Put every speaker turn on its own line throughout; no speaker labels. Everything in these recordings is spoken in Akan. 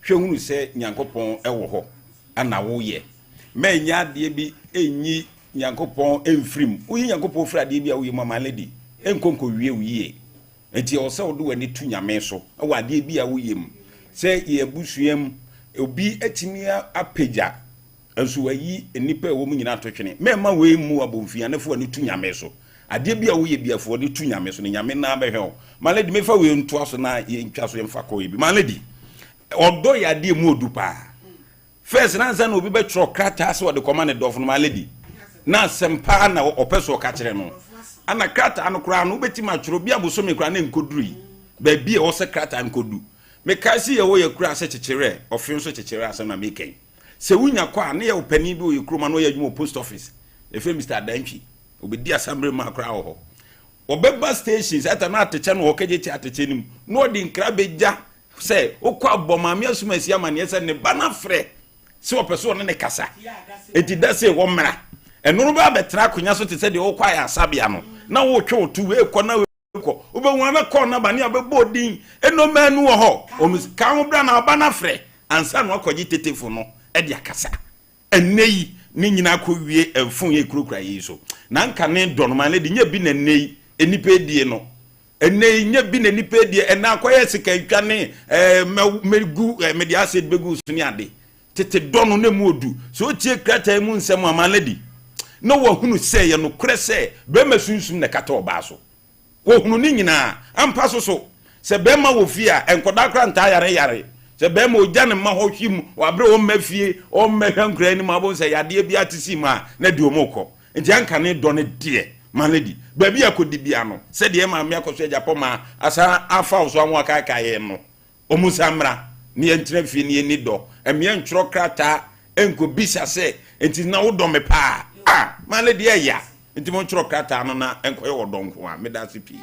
Hwɛ hunu sɛ Nyankopɔn wɔ hɔ na woyɛ. Mɛnyɛ adeɛ bi nyi Nyankopɔn mfiri mu. Woyi Nyankopɔn firi adeɛ bi a woyɛ mu a, my lady, ɛnkɔ nkɔwie wo yie. Nti ɛwɔ sɛ wode w'ani to Nyame so wɔ adeɛ bi a woyɛ mu. Sɛ yɛn abusua mu, obi atumi apagya nso wayi nnipa a ɛwɔ mu nyinaa ato twene. Mɛmma wei mmu wo abomfiaa na fa w'ani to Nyame so. Adeɛ bi a woyɛ bia fa w'ani to Nyame so na Nyame no ara bɛhwɛ wo. My lady, mefa wei ntoa so na yɛntwa so yɛmfa kɔ yɛ bi. My lady, ɔdɔ yɛ adeɛ mu odu paa. First na ansa na obi bɛtwerɛ krataa sɛ ɔde kɔma ne dɔfo no, my lady, na asɛm paa na ɔpɛ so ɔka kyerɛ no. Ana krataa no koraa no wobɛtumi atwerɛ bi abosome koraa na nkɔduru yi baabi a ɛwɔ sɛ krataa nkɔdu. Mekae sɛ yɛwɔ yɛ kura sɛ kyekyerɛ ɔfe nso kyekyerɛ asɛm na meka yi. Sɛ wonya kɔ a ne yɛwɔ panin bi wɔ yɛ kurom a na ɔyɛ adwuma wɔ post office yɛfrɛ Mr. Adantwi. Ɔbɛdi asammerɛ mu a koraa wɔ hɔ. Ɔbɛba station saa ta na atekyɛ no wɔ kɛgyekye atekyɛ no mu na ɔde nkra bɛgya sɛ wokɔ abɔ maame asumasi amanneɛ sɛ ne ba no afrɛ sɛ ɔpɛ sɛ ɔne ne kasa enti da sɛ wɔmmra. Ɛno no bɛba bɛtena akonnwa so te sɛ deɛ wokɔ ayɛ asabea no na wotwe wo to wei kɔ na wei kɔ wobɛhu a na kɔɔ no aba ne abɛbɔ din ɛnɔmaa nu wɔ hɔ ɔno ka ho bra na ɔba no afrɛ ansa na wakɔgye tetefo no de akasa. Ɛnnɛ yi ne nyinaa kɔ wie ɛmfon yɛ kurakura yei so na nka ne dɔ no my lady nyɛ bi na ɛnnɛ yi nnipa edie no ɛnnɛ yi nyɛ bi na nnipa edie ɛnnɛ akɔyɛ sikantwa ne ɛɛ mɛ mɛgu ɛɛ mɛde acid bɛgu so ne ade tete dɔ no na emu odu sɛ otie krataa mu nsɛm a my lady na wahunu sɛ yɛ nokorɛ sɛ bɛrima sunsum na ɛkata ɔbaa so. Wɔhunu ne nyinaa. Ampa so so, sɛ barima wɔ fie a, nkwadaa koraa ntaa yare yare. Sɛ barima ɔgya ne mma hɔ hwim wɔ abere a ɔmma fie, ɔmmɛhwɛ nkwadaa anim a, wobɛhu sɛ yadeɛ bi ate si mu a, na de wɔn rekɔ. Nti anka ne dɔ no deɛ, ma no di. Baabi a kɔdi bia no, sɛdeɛ maame akɔso agyapɔ ma asan afa wo so ama wakaakae yɛn no, Wɔnsan mmra na yɛntena fie na yɛnni dɔ. Mmea ntwerɛ krataa nkɔbisa sɛ, Enti na wodɔ me paa? Ah, my lady, ɛya. Enti montwerɛ krataa no na ɛnkɔyɛ ɔdɔ nko ara. Meda ase pii.
A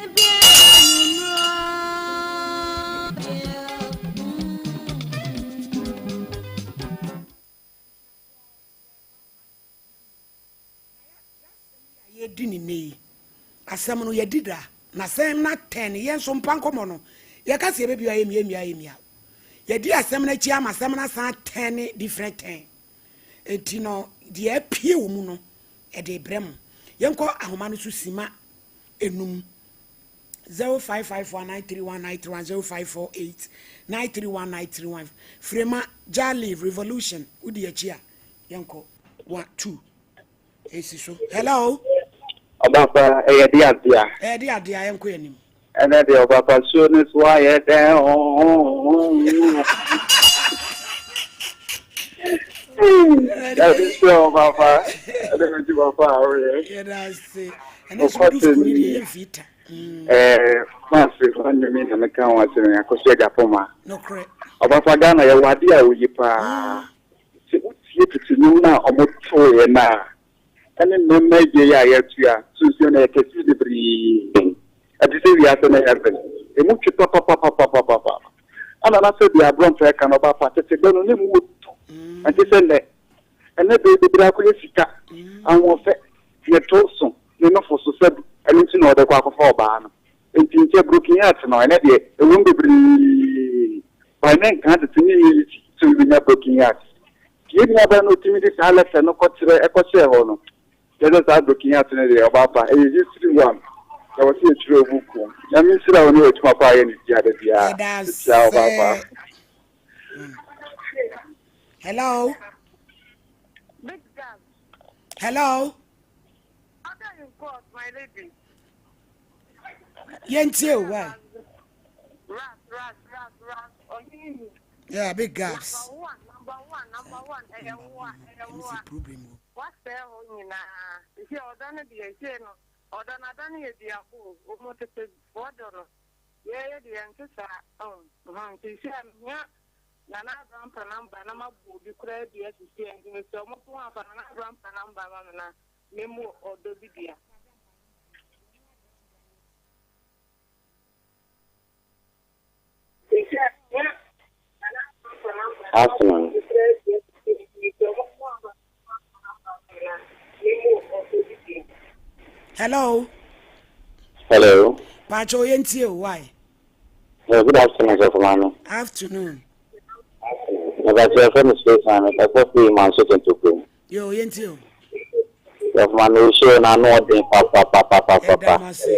yɛredi no nnɛ yi asɛm no, yɛadi da, na sɛn na tɛn yɛn nso mpa nkɔmmɔ no, yɛka sɛ yɛbɛbio ayɛ mia mia ayɛ mia. Yɛdi asɛm no akyi ama asɛm no asan tɛn different tɛn. Enti no, deɛ apue wɔ mu no, ɛde brɛ mo. Yɛnkɔ ahoma no so sima enum. 0554 931 931 0548 931 931 Frema, Jalive, Revolution, wodi akyi a, yɛnkɔ. 1 2 Esi so. Hello.
Ɔbapa ɛyɛ de adea.
Ɛyɛ de adea yɛn kɔ anim.
Ɛnɛ deɛ ɔbapa suo ne so ayɛ dɛn ooo. Ɛde sɛ ɔbapa ɛde me ti papa a woyɛ.
Yɛda ase. Ɛnɛ nso du sukuu ne deɛ yɛmfii ta.
Ɛɛ maase ɔne me na meka ho asɛm akɔso agya pɔma.
Nokorɛ.
Ɔbapa Ghana yɛwɔ adeɛ a oye paa. Sɛ wotie tete nnwom no a wɔtoeɛ no a, ɛne nnɛ mma adie yi a yɛreto yi a, sunsum no yɛ kɛseɛ bebree. Ɛte sɛ wiase ne heaven. Ɛmu twe papapapapapapa. Ɛna na sɛdeɛ aborɔmfa ɛka no, ɔba pa, tete bɛ no, na ɛmu wɔ du. Ɛnte sɛ nnɛ. Ɛnnɛ bɛ bebree akɔyɛ sika, ahoɔfɛ, ne to so, ne nofo so sɛ ɛno nti na ɔde kɔ akɔfa ɔbaa no. Enti nkyɛ broken heart no ɛnɛ deɛ ɛwom bebree but ɛnɛ nkaa tete ne nyɛ easy sɛ obi bɛnya broken heart. Nti yɛn nuabaa no ɔtumi de saa letter no kɔkyerɛ ɛkɔhyɛɛ hɔ no kyerɛ sɛ saa broken heart no deɛ ɔbaa pa ɛyɛ history one ɛwɔ sɛ yɛtwerɛ wɔ book mu. Nyame nhyira wo ne w'adwuma pa a yɛ no biada biara.
Yɛda
Mekyia wo ɔbaa pa.
ase. Hello.
Big girl.
Hello.
Order in court, my lady.
Yɛntie o, why? Yeah, big gaps.
Number one, number one, number one, ɛyɛ woa, ɛyɛ woa.
Problem o.
Wasɛe hɔ nyinaa. Nti ɔdɔ no deɛ ntie no, ɔdɔ no ada no yɛ biako o, ɔmu tete wɔdɔ no. Yɛyɛ deɛ nte saa, ɔn, nti sɛ mehia Nana Abrampa number na mabɔ obi koraa dua sisi a nti mesrɛ wo mopon a fa Nana Abrampa number ma me na memmɔ ɔdɔ bi dua.
Afternoon.
Hello.
Hello.
Pacho yɛntie o why?
Yeah, good afternoon, Sɔfo Maame.
Afternoon.
Mepakyɛ yɛfrɛ me Suleiman, mekasa firi Manso Kentokrom.
Yoo, yɛntie o.
Sɔfo Maame wo show no ano ɔden papapapapapa.
Yɛda mo ase.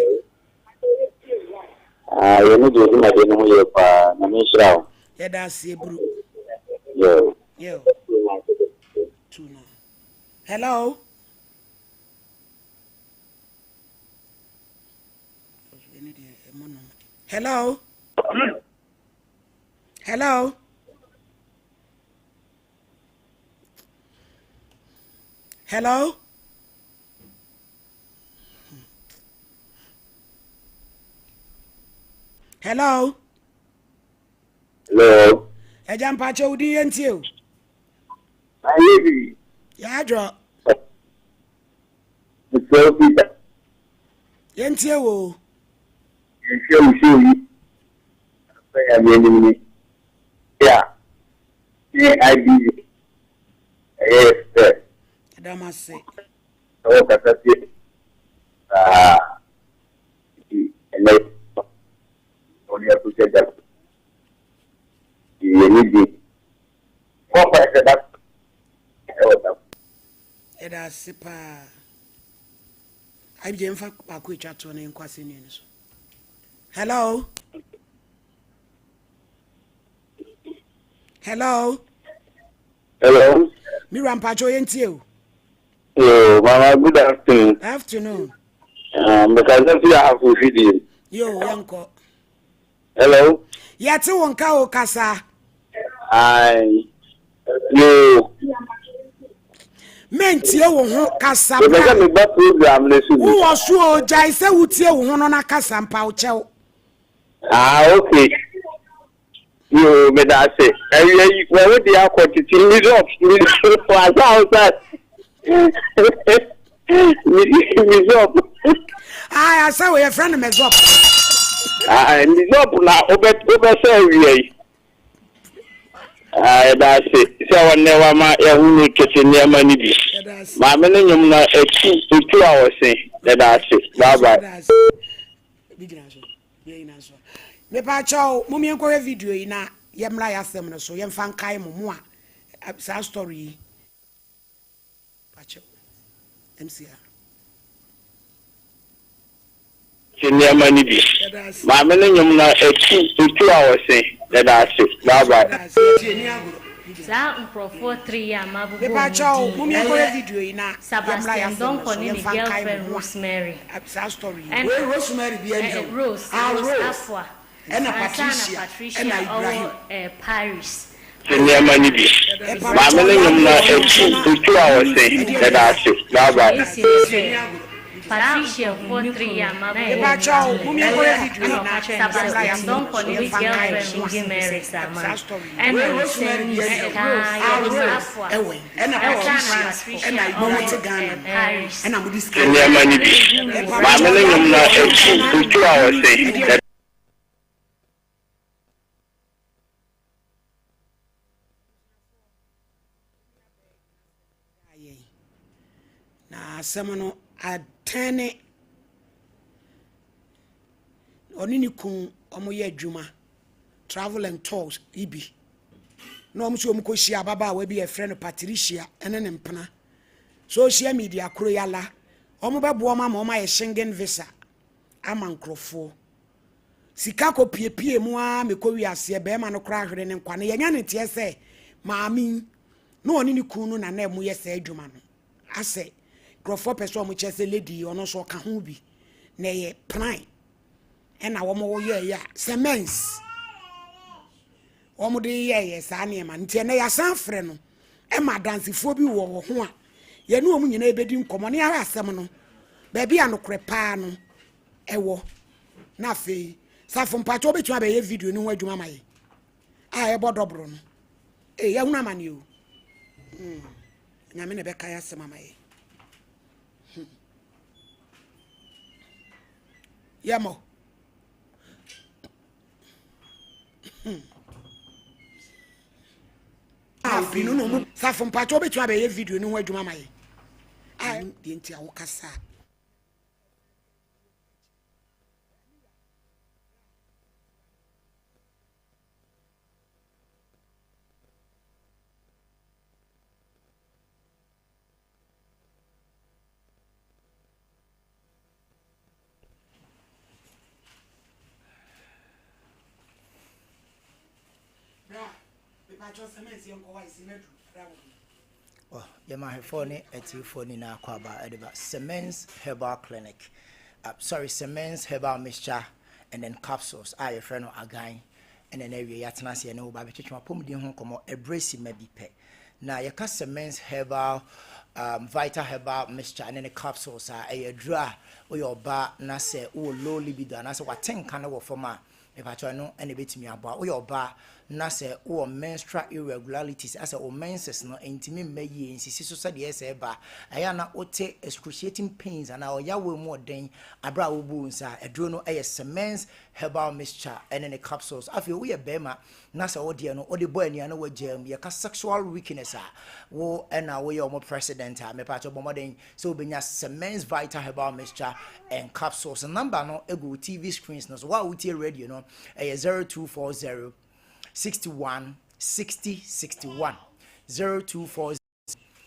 Ah, yɛn ani gye wo dwumadie no ho yie paa. Nyame nhyira wo.
Yɛda ase eburu.
Yoo.
Yoo. Tu no. Hello. Hello. Hello. Hello. Hello.
Hello.
Ẹja mpakyɛ wo din yɛ ntie o.
Ayé bi.
Yɛadwɔ.
Mesrɛ wo Peter.
Yɛntie wo o.
Yɛnhwɛ wo show yi sɛ Nyame anim ni a ne IBV ɛyɛ fɛ.
Yɛda mo ase.
Sɛ wo kasa tie saa nti ɛnɛ wo ne akusɛ da nti yɛne di bɔ mpae sɛ da ɛwɔ da.
Yɛda ase paa. IBJ mfa baako etwa toɔ na yɛnkɔ asɛnnua no so. Hello. Hello.
Hello.
Mira mpacho yɛntie o.
Yo, mama good afternoon.
Afternoon.
Mekasa fi ahafo fidie.
Yo, yɛnkɔ.
Hello.
Yɛte wo nka o kasa.
Aye. Yoo.
Mentie wo ho kasa
bra. Mepɛ sɛ meba program no so bi.
Wowɔ so o gyae sɛ wotie wo ho no na kasa mpa wo kyɛw.
Ah okay. Yoo meda ase. Awia yi wɔ wo de akɔ tete Mizop Mizop asa awusa. Mizop.
Ah asa wo yɛfrɛ no Mizop.
Ah Mizop na wobɛ wobɛsɛ awia yi. Ah, yɛda ase sɛ wɔnnɛ wama yɛahunu tete nneɛma no bi. Maame no nnwom no ɛtu ɛtu a ɔse. Yɛda ase. Bye bye.
Mepaakyɛw mom yɛnkɔhwɛ video yi na yɛmmra yɛ asɛm no so yɛmfa nkae mo mo a saa story yi. Pakyɛw MCR.
Te nneɛma no bi. Maame no nwom no ɛtu ɛtu a ɔse. Yɛda ase. Bye bye.
Saa nkurɔfoɔ tri yi a mabobɔ wɔn din yi, ɛyɛ Sebastian Donkor ne ne girlfriend Rosemary, ɛna Rose, Rose Afua,
Ɛna
ansa na
Patricia,
Patricia
ɛna
a
Ibrahim.
ɔwɔ eh, Paris.
Te nneɛma no bi. Maame no nwom no ɛtu ɛtu a ɔse. Yɛda ase. Bye bye.
Esi ne sɛ, Patricia foɔ tri yi a mabobɔ wɔn din yi, ɛyɛ ɛna ɔka kyerɛɛ no sɛ Sebastian Donkor ne ne girlfriend Rosemary ama no, ɛna ɔsɛn ne sika yɛde ma Afua ɛwɔ Patricia a ɔwɔ eh, Paris.
Te nneɛma no bi. Maame no nwom no ɛtu ɛtu a ɔse. Yɛda.
Na asɛm no atɛne ɔne ne kun wɔyɛ adwuma travel and tours yi bi na wɔn nso wɔn kɔhyia ababaawa bi a yɛfrɛ no Patricia ne ne mpena social media koro yala wɔn bɛboa wɔn ama wɔn ayɛ Schengen visa ama nkurɔfoɔ Sika kɔ piepie mu ara mekɔ wiaseɛ bɛɛma no koraa hwere ne nkwa no yɛnya ne teɛ sɛ maame yi na ɔne ne kun no na na ɛmo yɛ saa adwuma no asɛ nkurɔfoɔ pɛ sɛ ɔmo kyerɛ sɛ lady yi ɔno nso ɔka ho bi na ɛyɛ plan ɛna wɔn yɛɛyɛ a cements wɔn de yɛɛyɛ saa nneɛma nti ɛnɛ yɛasan frɛ no ɛma adansefoɔ bi wɔ wɔ ho a yɛne wɔn nyinaa bɛdi nkɔmmɔ ne ahwɛ asɛm no baabi a nokorɛ paa no ɛwɔ na afei safo mpakyɛ wobɛtumi abɛyɛ video no ho adwuma ma yɛ a ɛbɔ dɔboro no ee yɛhunu amane o hmm. Nyame na ɛbɛka yɛ asɛm ama yɛ hmm. Yɛmɔ hmm. Afei no na ɔmu safo mpakyɛ wobɛtumi abɛyɛ video no ho adwuma ma yɛ a deɛ nti a wokasa
Oh, yɛma ahwɛfoɔ ne atiefoɔ nyinaa kɔ aba ɛde ba Semens Herbal Clinic, sorry, Semens Herbal Mixture and then capsules a yɛfrɛ no Agan. Ɛna na awie yɛatena ase yɛne wo ba bɛtwetwe apɔmuden ho nkɔmmɔ ɛberɛ si ma bi pɛ. Na yɛka Semens Herbal Vital Herbal Mixture ne ne capsules a, ɛyɛ aduro a woyɛ ɔbaa na sɛ wowɔ low libido anaasɛ wate nka no wɔ fam a, mepakyɛw, ɛno ɛna ɛbɛtumi aboa. Woyɛ ɔbaa na sɛ wowɔ menstrual irregularities, asɛ wo menses no ntumi mma yie, nsisi so sɛdeɛ ɛsɛ ɛba, ɛyɛ a na wote excruciating pains anaa ɔyawo mu ɔden aberɛ a wobu wo nsa a, aduro no ɛyɛ Semens Herbal Mixture ɛne ne capsules. Afei woyɛ bɛrima na sɛ wodeɛ no wode bɔ ani a na wagyaa mu, yɛka sexual weakness a, wo ɛna woyɛ ɔmo president a, mepakyɛw, bɔ mmɔden sɛ wobɛnya Semens Vital Herbal Mixture and capsules. Number no egu wo TV screens no so. Wo a wotie radio no, ɛyɛ 0240 61 60 61, 0240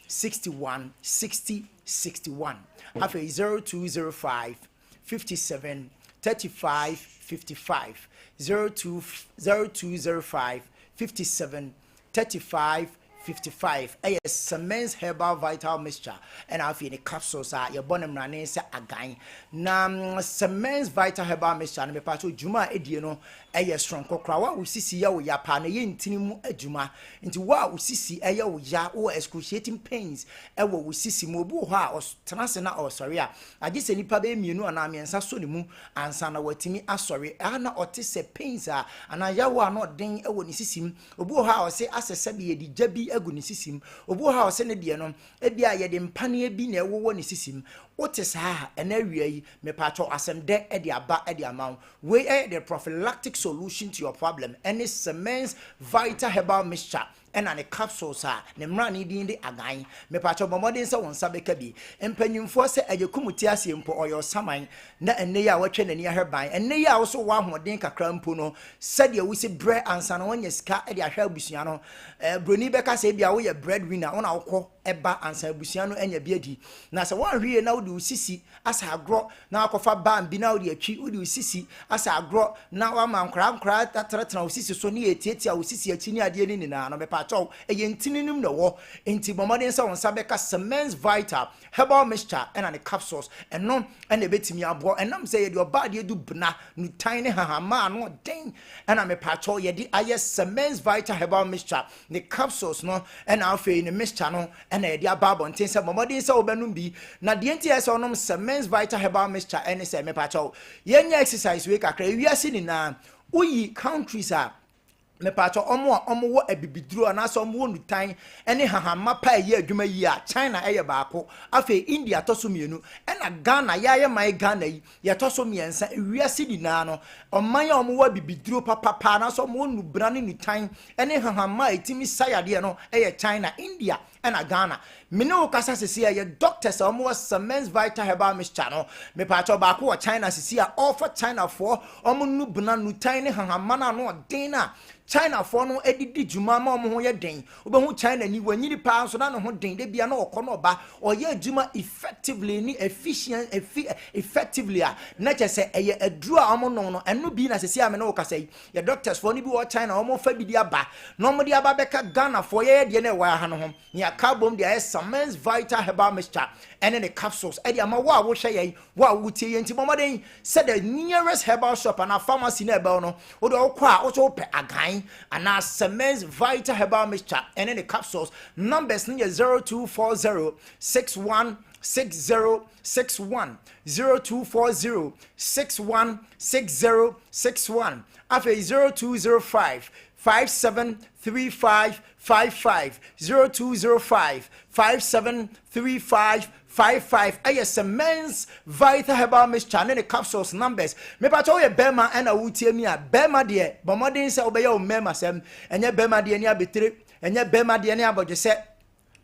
61 60 61. Afei 0205 57 35 55, 02 0205 57 35 55. Ɛyɛ Semens Herbal Vital Mixture ɛna afei ne capsules a yɛbɔ no mmarane sɛ Agan. Na Semens Vital Herbal Mixture no, mepa so, dwuma a ɛdie no ɛyɛ soronko koraa. Wo a wo sisi yɛ wo ya paa na ɛyɛ ntini mu adwuma, nti wo a wo sisi ɛyɛ wo ya, wowɔ excruciating pains ɛwɔ wo sisi mu, obi wɔ hɔ a ɔtena ase na ɔsɔre a, agye sɛ nipa bɛyɛ mmienu anaa mmiɛnsa so ne mu ansa na watumi asɔre a, na ɔte sɛ pains a anaa yawo a na ɔden ɛwɔ ne sisi mu. Obi wɔ hɔ a ɔse asɛ sɛbi yɛde gya bi agu ne sisi mu. Obi wɔ hɔ a ɔse ne deɛ no, ebi a yɛde mpaneɛ bi na ɛwowɔ ne sisi mu. Wote saa a, ɛna awia yi, mepatwɔ, asɛm dɛ ɛde aba ɛde ama wo. Wei ɛyɛ the prophylactic solution to your problem, ɛne Semens Vital Herbal Mixture ɛna ne capsules a ne mmara ne din de Agan. Mepatwɔ, bɔ mmɔden sɛ wo nsa bɛka bi. Mpanyimfoɔ sɛ ɛyɛ kum te aseɛ mpo ɔyɛ ɔsaman. Na ɛnnɛ yi a wɔatwa n'ani ahwɛ ban, ɛnnɛ yi a wo so wɔ ahoɔden kakra mpo no, sɛdeɛ wosi brɛ ansa na woanya sika de ahwɛ abusua no, broni bɛka sɛ ebia woyɛ bread winner, wo na wokɔ ɛba ansa abusua no anya bi adi. Na sɛ woanhwɛ yie na wode wo sisi asa agorɔ na wakɔfa ban bi na wode atwi, wode wo sisi asa agorɔ na wama nkwaraa nkwaraa atenatena wo sisi so ne yɛtiatia wo sisi akyi ne adeɛ no nyinaa no, mepaakyɛw, ɛyɛ ntini nim na ɛwɔ. Nti bɔ mmɔden sɛ wo nsa bɛka Semens Vital Herbal Mixture ɛna ne capsules. Ɛno ɛna ɛbɛtumi aboa. Ɛnam sɛ yɛde ɔbaa deɛ du bena nutan ne hahama ano den ɛna mepaakyɛw yɛde ayɛ Semens Vital Herbal Mixture ne capsules no ɛna afei ne mixture no ɛna yɛde aba abɔnten sɛ bɔ mmɔden sɛ wobɛnom bi. Na deɛ nti ɛsɛ ɔnom Semens Vital Herbal Mixture ɛne sɛ, mepaakyɛw, yɛnyɛ exercise wei kakra. Ewiase nyinaa, woyi countries a, mepaakyɛw, ɔmo a ɔmo wɔ abibiduro anaasɛ ɔmo wɔ nutan ɛne hahama pa ɛyɛ adwuma yi a, China ɛyɛ baako, afei India tɔ so mmienu, ɛna Ghana yɛayɛ man Ghana yi yɛtɔ so mmiɛnsa. Ewiase nyinaa no, ɔman a ɔmo wɔ abibiduro papapa anaasɛ ɔmo wɔ nubra ne nutan ɛne hahama a ɛtumi sa yadeɛ no ɛyɛ China, India ɛna Ghana. Mene wo kasa sisi a, yɛ doctors a wɔn wɔ Semens Vital Herbal Mixture no, mepaakyɛw, baako wɔ China sisi a ɔrefa Chinafoɔ wɔn nubena, nutan ne hahama no ano ɔden no a Chinafoɔ no de di dwuma ma wɔn ho yɛ den. Wobɛhu China ni wanyini paa nso na ne ho den de bia na ɔkɔ na ɔba, ɔyɛ adwuma effectively ne efficient effectively a, na kyɛ sɛ ɛyɛ aduro a wɔn nom no. Ɛno bi na sisi a mene wo kasa yi, yɛ doctors foɔ no bi wɔ China, wɔn fa bi de aba na wɔn de aba bɛka Ghanafoɔ yɛyɛ deɛ na ɛwɔ ha no ho ne aka bom de ayɛ Semens Vital Herbal Mixture ɛne ne capsules ɛde ama wo a wohwɛ yɛn, wo a wotie yɛn. Nti bɔmmɔden sɛ the nearest herbal shop anaa pharmacy na ɛbɛn no, wode wokɔ a, wosɛ wopɛ Agan anaa Semens Vital Herbal Mixture ɛne ne capsules. Numbers no yɛ 0240 61 60 61, 0240 61 60 61, afei 0205 57 35 55, 0205 57 35 55. Ɛyɛ Semens Vital Herbal Mixture ne ne capsules numbers. Mepatɛ, woyɛ bɛrima ɛna wotie mi a, bɛrima deɛ, bɔ mmɔden sɛ wobɛyɛ wo mmarima sɛm. Ɛnyɛ bɛrima deɛ ne abɛtire, ɛnyɛ bɛrima deɛ ne abɔdwesɛ,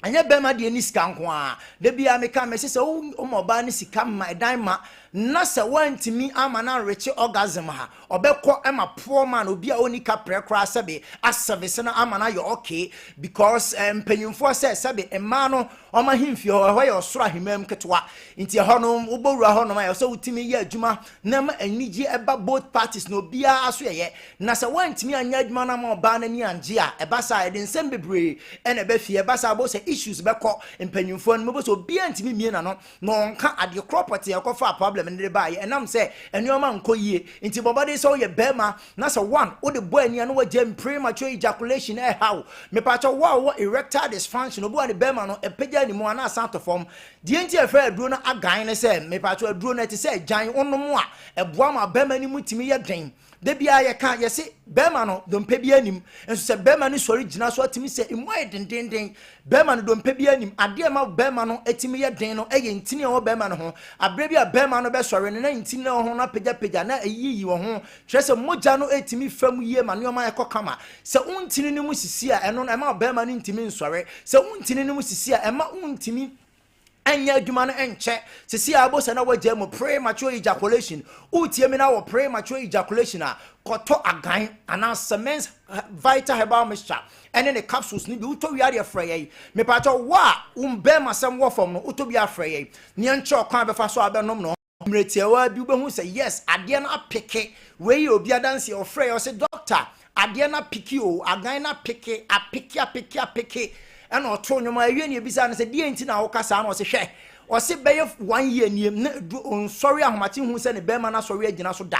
ɛnyɛ bɛrima deɛ ne sika nko a. Da bia meka mɛsɛ sɛ woma ɔbaa ne sika ma ɛdan ma. Na sɛ woantumi amma no anrekye orgasm a, ɔbɛkɔ ma poor man, obi a ɔnni kaprɛ koraa sɛbe asɛvese no ama no ayɛ okay because eh, mpanyimfoɔ sɛ sɛbe mmaa no wɔn ahemfie hɔ, ɛhɔ yɛ ɔsoro ahemman ketewa, nti ɛhɔ no wobɔ wura hɔ nom a ɛwɔ sɛ wotumi yɛ adwuma na ɛma anigye ɛba both parties na obiara so yɛyɛ. Na sɛ woantumi anyɛ adwuma no ama ɔbaa no ani angye a, ɛba saa a ɛde nsɛm bebree ɛna ɛba fie, ɛba saa a wobɛhu sɛ issues bɛkɔ mpanyimfoɔ no mu, wobɛhu sɛ obiara ntumi mmie n'ano na ɔnka adeɛ korɔ pɔtee a ɛkɔfaa problem no de baeɛ ɛnam sɛ nnoɔma nkɔ yie nti. Bɔ mmɔden sɛ woyɛ barima na sɛ one wode bɔ ani a na wagya mu, premature ejaculation ɛha wo. Mepaakyɛw, wo a wowɔ erectile dysfunction, obi wɔ a ne barima no ɛpagya ne mu a na asan atɔ fam. Deɛ nti a yɛfrɛ aduro no agan ne sɛ, mepaakyɛw, aduro no ɛte sɛ agyan, wonom a ɛboa ma barima no mu tumi yɛ den. Da biara yɛka, yɛse bɛrima no dompe bi anim, nso sɛ bɛrima no sɔre gyina so atumi sɛ emu ayɛ dendenden. Bɛrima no dompe bi anim, adeɛ ɛma bɛrima no atumi yɛ den no ɛyɛ ntini a ɛwɔ bɛrima no ho. Aberɛ bi a bɛrima no bɛsɔre no na ntini a ɛwɔ ho no apagyapagya na ayiyi wɔn ho, kyerɛ sɛ mogya no ɛtumi fa mu yie ma nneɛma ɛkɔ kama. Sɛ wo ntini no mu sisi a, ɛno no ɛma bɛrima no ntumi nsɔre. Sɛ wo ntini no mu sisi a, ɛma wo ntumi ɛnyɛ adwuma no nkyɛ. Sisi a abɔ na wagya mu premature ejaculation, wotie mi na wɔ premature ejaculation a, kɔtɔ agan anaa Cements Vital Herbal Mixture ɛne ne capsules no bi. Wotɔ wie adeɛ, frɛ yɛn. Mepatɔ wo a wo bɛrima sɛm wɔ fam no, wotɔ bi afrɛ yɛn neɛ nkyerɛ ɔkwan bɛfa so a bɛnom no. Mmerɛ tiawa bi wobɛhu sɛ yes, adeɛ no apick. Wei yɛ obi adanseɛ, ɔfrɛ yɛ, ɔsɛ, "Doctor, adeɛ no apick o, agan no apick, apick, apick, apick." Ɛna ɔto nnwom a awie ne ebisa no sɛ deɛ nti na woka saa na ɔsɛ, hwɛ, ɔsɛ bɛyɛ one year nie na edu nsɔre ahomakye hu sɛ ne bɛrima no asɔre agyina so da,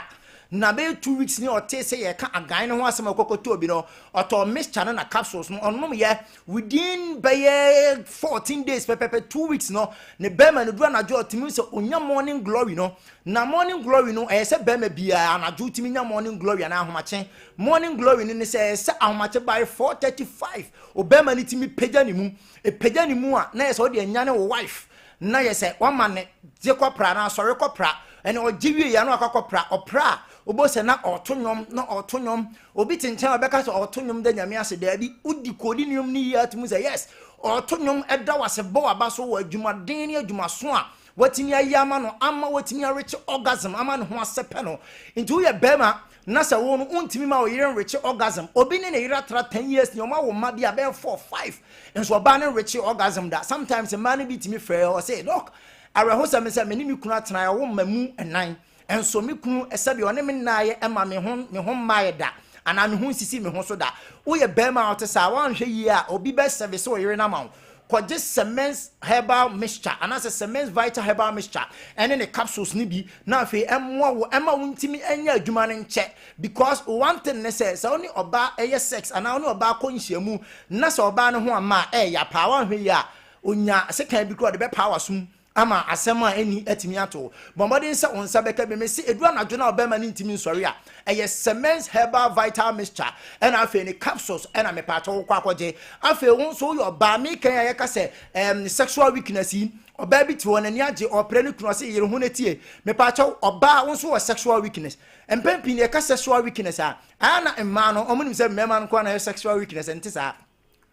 na bɛyɛ 2 weeks ni ɔte sɛ yɛka agan no ho asɛm a ɔkɔkɔtɔ obi no, ɔtɔ mixture no na capsules no, ɔnom yɛ within bɛyɛ 14 days pɛpɛpɛ, 2 weeks no, ne bɛrima no duru anadwo ɔtumi sɛ onya morning glory no. Na morning glory no, ɛyɛ sɛ bɛrima biara anadwo tumi nya morning glory anaa ahomakye morning glory no ne sɛ ɛyɛ sɛ ahomakye by 4:35 ɔbɛrima no tumi pagya ne mu, epagya ne mu a na yɛ sɛ ɔde anya ne wo wife na yɛ sɛ wama ne gye kɔpra na asɔre kɔpra ɛna ɔgye wie yɛ no akɔ kɔpra. Ɔpra a, wobɔ sɛ na ɔto nnwom na ɔto nnwom. Obi te nkyɛn a ɔbɛka sɛ ɔto nnwom da Nyame ase. Daabi, wodi kɔdi nnwom no yie atum sɛ yes, ɔto nnwom ɛda wase, bɔ waba so wɔ adwumaden ne adwumaso a watumi ayɛ ama no, ama watumi arekye orgasm ama ne ho asɛpɛ no. Nti woyɛ bɛrima na sɛ wo no wontumi ma wo yere nrekye orgasm, obi ne ne yere atra 10 years ne ɔma wo mma bi a bɛyɛ 4 5 nso ɔbaa no nrekye orgasm da. Sometimes mmaa no bi tumi frɛ, ɔsɛ, "Doc, awerɛhosɛm sɛ me ne me kunu atena, ɛwo mma mu ɛnan, nso me kunu sɛbi ɔne me nnaayɛ ɛma me ho mmaayɛ da anaa me ho nsisi me ho so da." Woyɛ bɛrima a ɔte saa, woanhwɛ yie a, obi bɛ service wo yere no ama wo. Kɔgye Cements Herbal Mixture anaasɛ Cements Vital Herbal Mixture ɛne ne capsules no bi na afei ɛmmoa wo ɛma wo ntumi ɛnyɛ adwuma no nkyɛ, because one thing ne sɛ, sɛ wo ne ɔbaa ɛyɛ sex anaa wo ne ɔbaa kɔ nhyiamu na sɛ ɔbaa no ho ama a ɛyɛ paa, woanhwɛ yie a, onya sekan bi koraa ɔde bɛpaa w'asom ama asɛm a ɛni atumi ato. Bɔ mmɔden sɛ wo nsa bɛka bi. Mese ɛduru anadwo no a ɔbɛrima no ntumi nsɔre a, ɛyɛ Cements Herbal Vital Mixture ɛna afei ne capsules ɛna mepaakyɛ wo kɔ akɔgye. Afei wo nso woyɛ ɔbaa, mekan a yɛka sɛ sexual weakness yi, ɔbaa bi te hɔ, n'ani agye, ɔpere ne kunu, ɔse yere ho no tie. Mepaakyɛw, ɔbaa, wo nso wɔ sexual weakness. Mpɛn pii ne yɛka sexual weakness a, ɛa na mmaa no ɔmo nim sɛ mmarima no nko na yɛ sexual weakness. Ɛnte saa.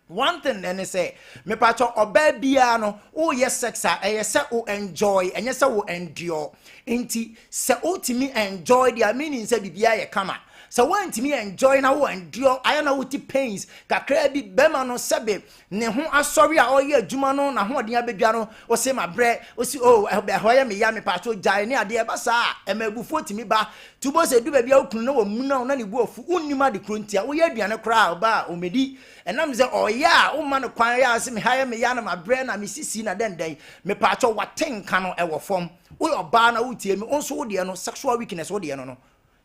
One thing ɛne sɛ, mepatɔ, ɔbaa biara no woyɛ sex a, ɛyɛ sɛ wo enjoy, ɛnyɛ sɛ wo endure. Nti sɛ wotumi enjoy deɛ, meaning sɛ biribiara yɛ kama. Sɛ woantumi enjoy na wo endure, ayɛ na wote pains kakra bi, bɛrima no sɛbe ne ho asɔre a ɔyɛ adwuma no n'ahoɔden abɛdwa no, ɔsɛ ma brɛ, ɔsi o ɛhɔ yɛ me ya, mepatɔ gyae ne adeɛ. Ɛba saa a, ɛma abufuo tumi ba tubo sɛ du baabi a wokunu na wɔmu na na ne bu afu, wonnim ade kuro ntia. Woyɛ aduane koraa a, ɔba a ɔmɛdi, ɛnam sɛ ɔyɛ a woma no kwan yɛ ase, meha yɛ meya no, mabrɛ na mesisi na dɛndɛn. Mepaakyɛ, wate nka no ɛwɔ fam. Woyɛ ɔbaa na wotie me, wo nso wodeɛ no sexual weakness, wodeɛ no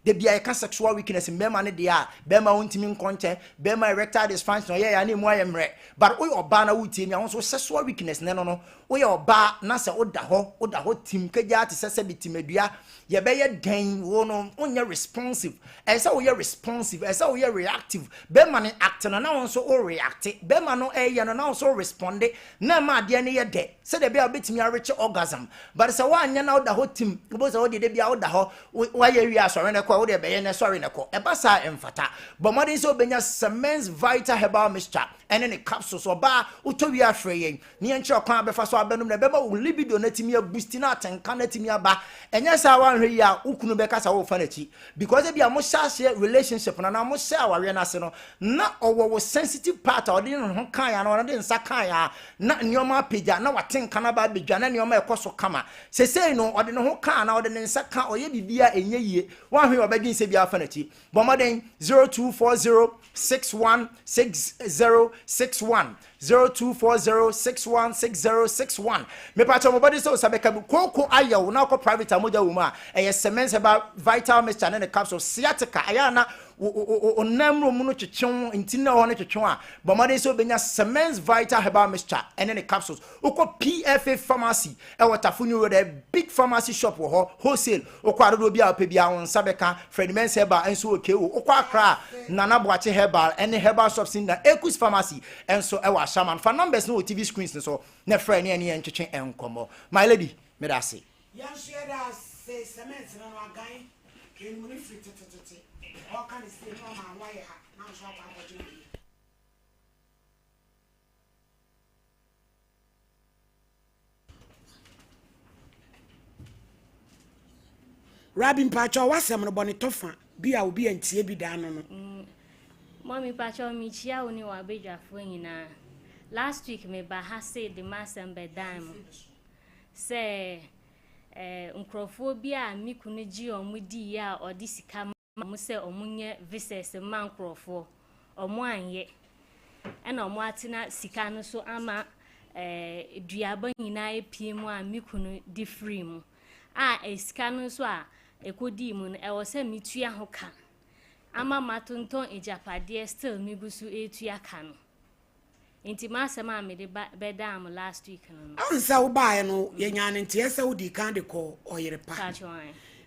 da bia yɛka sexual weakness, mmarima no deɛ a bɛrima wontumi nkɔ nkyɛ, bɛrima erectile dysfunction, ɔyɛ yɛ a na emu ayɛ mmerɛ. But woyɛ ɔbaa na wotie mi a, wo nso sexual weakness ne no, woyɛ ɔbaa na sɛ woda hɔ, woda hɔ tim kagya te sɛ sɛbi timadua, yɛbɛyɛ dɛn, wo no wonyɛ responsive. Ɛsɛ sɛ woyɛ responsive, ɛsɛ sɛ woyɛ reactive. Bɛrima no act no na wo nso wo react, bɛrima no ɛyɛ no na wo nso respond na ɛma adeɛ no yɛ dɛ sɛdeɛ ɛbɛyɛ a wobɛtumi arekye orgasm. But sɛ woanyɛ na woda hɔ tim, wobɛhu sɛ wodeɛ da bia woda hɔ, woayɛ wie asɔre no kɔ. a, wo deɛ bɛyɛ na sɔre na kɔ. Ɛba saa a, ɛmfata. Bɔ mmɔden sɛ wobɛnya Semens Vital Herbal Mixture ɛne ne capsules. Ɔbaa, wotɔ wie a frɛ yɛn na yɛnkyerɛ ɔkwan a wobɛfa so abɛnom na ɛbɛma wo libido no atumi abusti na atenka no atumi aba. Ɛnyɛ saa a woanhwɛ yie a, wo kunu bɛka sɛ worefa n'akyi because ebia mohyɛ aseɛ relationship no anaa mohyɛ awareɛ no ase no, na ɔwɔ wo sensitive part a ɔde ne ho kaeɛ anaa ɔde ne nsa kaeɛ a na nneɛma apagya na wate nka no aba abɛdwa na nneɛma ɛkɔ so kama. Sesei no ɔde ne ho ka anaa ɔde ne nsa ka ɔyɛ biribi a ɛnyɛ yie, woanhwɛ yie a ɔbɛdwen sɛ biara afa n'akyi. Bɔ mmɔden 0240 61 60 61 0240 61 60 61. Mepakyɛ mo bɔde sɛ wo sa bɛka bi kooko ayɛ wo na wokɔ private a mogya wɔ mu a ɛyɛ Semens Herbal Vital Mixture ne ne capsule. Sciatica ɛyɛ a na wo nan mu no twetwe wo nti na ɛwɔ hɔ no twetwe a bɔ mmɔden sɛ wobɛnya Semens Vital Herbal Mixture ɛne ne capsules. Wokɔ PFA Pharmacy ɛwɔ Tafo New Road, a big pharmacy shop wɔ hɔ, wholesale. Wokɔ adodoɔ bi a wopɛ biara wo nsa bɛka. Fred Mensah Herbal nso wɔ KO. Wokɔ Accra a, Nana Boakye Herbal ɛne herbal shops na Ekus Pharmacy nso ɛwɔ Ashaiman. Fa numbers no wɔ TV screens no so na frɛ ne ɛne yɛn ntwetwe nkɔmmɔ. My lady, meda ase.
Yɛn nso yɛda ase. Cement no no agan yɛnim no firi tetetete. Ɔka ne sei na ɔma ano ayɛ ha na nso akɔ akɔgyina yie. Rabi mpakyɛw w'asɛm no bɔ ne tɔfa bi a obi antie bi da ano no.
Mummy mpakyɛw mekyia wo ne w'abadwafoɔ nyinaa. Last week meba ha sei de m'asɛm bɛdan mo sɛ eh, nkurɔfoɔ bi a me kunu gye wɔn diiɛ a ɔde sika ma wɔn sɛ wɔnyɛ visas mma nkurɔfoɔ, wɔn anyɛ. Ɛna wɔn atena sika no so ama eh, duaba nyinaa apue mu a me kunu de firi mu. A eh, sika no nso a ɛkɔdii mu no, ɛwɔ sɛ metua ho ka. Ama matontɔn agyapadeɛ still megu so retua ka no. Nti m'asɛm a mede ba bɛdaa mo last week no no.
Ansa wobaeɛ no, yɛnyaa no nteɛ sɛ wodii kan de kɔɔ ɔyere pa.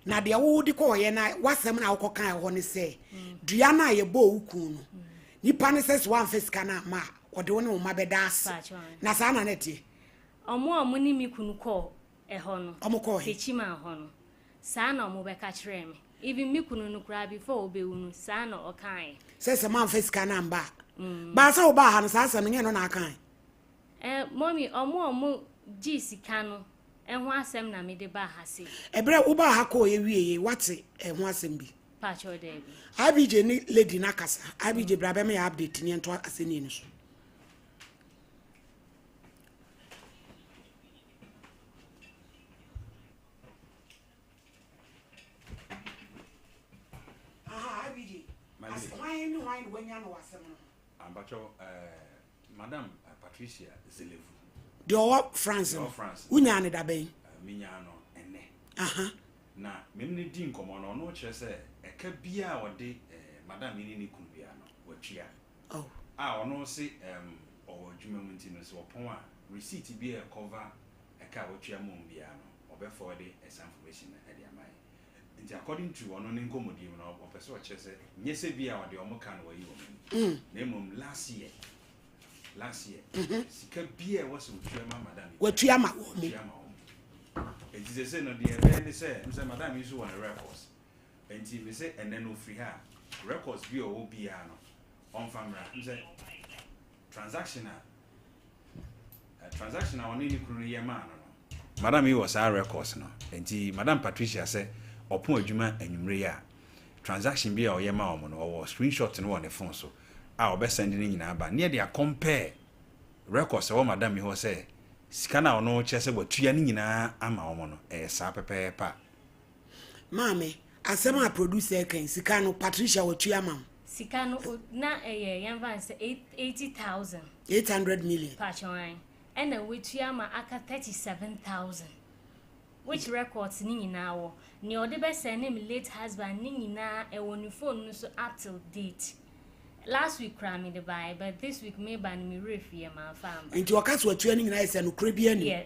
Na deɛ wode kɔɔeɛ no, w'asɛm no a wokɔkaeɛ hɔ ne sɛ, dua no a yɛbɔɔ wo kun no, nipa no sɛ sɛ woamfa sika no amma a, ɔde wo ne wo mma bɛda ase. Na saa na na ɛteɛ?
Wɔn a wɔne me kunu kɔɔ ɛhɔ no,
Wɔkɔɔ he?
Techiman hɔ no, saa na wɔbɛka kyerɛɛ me. Even me kunu no koraa before ɔbɛwu no, saa na ɔkaeɛ.
Sɛ sɛ moamfa sika no amba a. Baa sɛ wobaa ha no, saa asɛm no, nyɛ ɛno na akae?
Eh, mommy, ɔmo a ɔmo gyee sika no ho asɛm na mede baa ha sei.
Ɛberɛ a wobaa ha kɔɔeɛ wieeɛ, woate ɛho asɛm bi?
Pakyɛw, daabi.
IBJ ne lady no akasa. IBJ bra bɛma yɛ update ne yɛnto asɛnnie no so. Aha, IBJ. As, hwan ne hwan na wanya no wɔ asɛm no ho?
Ampakyɛw, eh, Madam Patricia Zelevu.
Deɛ ɔwɔ France no, wonyaa no da bɛn?
Menyaa no ɛnnɛ. Aha. Na me ne no di nkɔmmɔ no, ɔno kyerɛ sɛ ɛka biara a ɔde eh, Madam yi ne ne kunu biara no, watua.
Oh.
A ɔno se um, ɔwɔ adwuma mu nti no, sɛ ɔpɔn a, receipt bi a ɛcover ɛka a watua ma wɔn biara no, ɔbɛ forward saa information no de ama yɛn. Nti according to ɔno ne nkɔmmɔdie mu no, ɔpɛ sɛ ɔkyerɛ sɛ nyɛ sɛ bi a ɔde wɔn ka no wayi wɔn ani, na mmom last year, last year, sika bi a ɛwɔ sɛ ɔtua ma madam yi,
Watua ma wɔn.
Watua ma wɔn. Nti sese no deɛ ɛbɛyɛ ne sɛ, m sɛ madam yi nso wɔ ne records. Nti me sɛ ɛnɛ no ofiri ha a, records bi a ɔwɔ biara no, ɔmfa mmra. M sɛ transaction a transaction a ɔne ne kunu no yɛ maa no no, madam yi wɔ saa records no. Nti Madam Patricia sɛ ɔpon adwuma anwummere yi a, transaction bi a ɔyɛ maa wɔn no, ɔwɔ screenshot no wɔ ne phone so a ɔbɛsend ne nyinaa ba ne yɛde acompare records ɛwɔ madam yi hɔ sɛ sika no a ɔno kyerɛ sɛ watua ne nyinaa ama wɔn no, ɛyɛ saa pɛpɛɛpɛ a.
Maame, asɛm a producer kan, sika no Patricia watua ama wo?
Sika no na ɛyɛ yɛmfa no sɛ 80,000.
800 million.
Pakyɛw, ɛna watua ama aka 37,000. Which records ne nyinaa wɔ. Nea ɔde bɛsɛn ne me late husband ne nyinaa ɛwɔ ne phone no so up till date. Last week koraa mede baeɛ, but this week meba no me werɛ fie mamfa amba.
Nti ɔka sɛ watua ne nyinaa yɛ sɛ nokorɛ bi anim?
Yeah,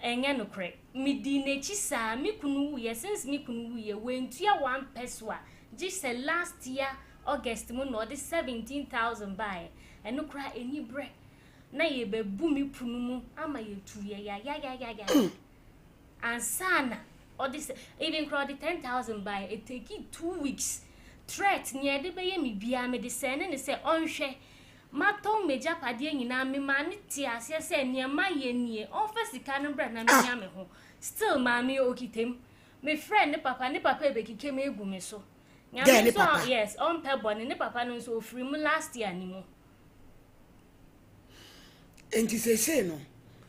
ɛnyɛ nokorɛ. Medii n'akyi saa, me kunu wuiɛ, since me kunu wuiɛ, wantua one pesewa, gye sɛ last year August mu na ɔde 17,000 baeɛ, ɛno koraa ɛni berɛ. Na yɛbɛbu me pono mu ama yɛtu yɛ yayayayaya. Ansa na Ɔde sɛ even koraa ɔde 10,000 baeɛ, it take 2 weeks. Threat nea ɛde bɛyɛ me biara mede sɛne ne sɛ ɔnhwɛ. Matɔn m'agyapadeɛ nyinaa, memaa ne te aseɛ sɛ nea mayɛ nie, ɔmfa sika no brɛ na menya me ho. Still maame okitam. Mefrɛ ne papa, ne papa ebɛkeka mu egu me so.
Gɛɛ
Nyame
ne
nso a
papa.
yes, ɔmpɛ bɔne, ne papa no nso ofiri mu last year ne mu.
Nti seesei no,